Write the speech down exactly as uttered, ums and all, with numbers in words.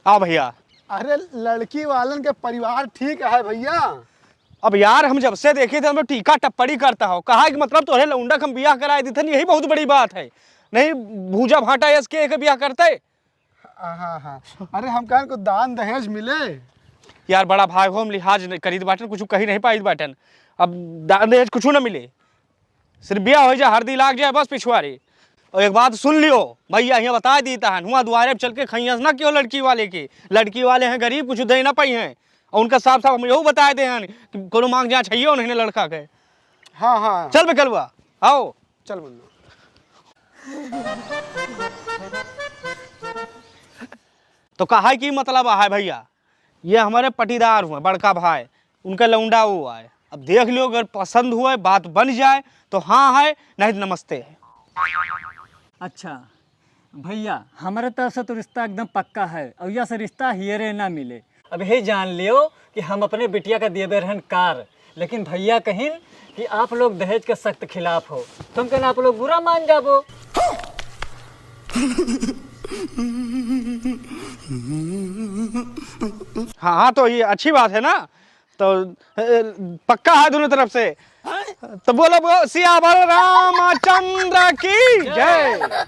आओ भइया। अरे, लड़की वालन के परिवार ठीक है भइया। अब यार, हम जब से देखे थे, हम लोग टीका टप्पड़ी करता हो। कहा कि मतलब तोहरे लौंडा के हम बियाह कराए दी थन, यही बहुत बड़ी बात है। नहीं, भूजा भाटा यस के एक बियाह करते। हाँ, हाँ। अरे, हम कहन को दान दहेज मिले। यार, बड़ा भाई हो, हम लिहाज नहीं करीत बाटन, कुछ कही नहीं पाइत बाटन। अब दान दहेज कुछ ना मिले, सिर्फ बियाह हो जाए, हरदी लाग जाए, बस पिछुआरी। और एक बात सुन लियो भइया, यहाँ बता दी तहन, हुआ दुआरे पे चल के खइयस ना क्यों लड़की वाले की। लड़की वाले हैं गरीब, कुछ दे ना पाई हैं। और उनका साफ साफ हम यहू बताए दे हैं कि कोनो मांग जांच है नहीं लड़का के। हाँ, हाँ। चल बे कलुआ, आओ। चल मुन्ना। तो कहा है कि मतलब है भइया, ये हमारे पटीदार हुए, बड़का भाई, उनका लौंडा वो आए। अब देख लियो, अगर पसंद हुए, बात बन जाए तो हाँ है, नहीं तो नमस्ते है। अच्छा भइया, हमारे तरफ से तो रिश्ता एकदम पक्का है और यह से रिश्ता हियरे ना मिले। अब यही जान लियो कि हम अपने बिटिया का दिए रहन कार, लेकिन भइया कहिन कि आप लोग दहेज के सख्त खिलाफ हो, तो हम कहन आप लोग बुरा मान जाबो। हाँ, हाँ, तो ये अच्छी बात है ना, तो, ए, पक्का है दोनों तरफ से। तो बोलो, बोलो, सियावर रामचंद्र की जय।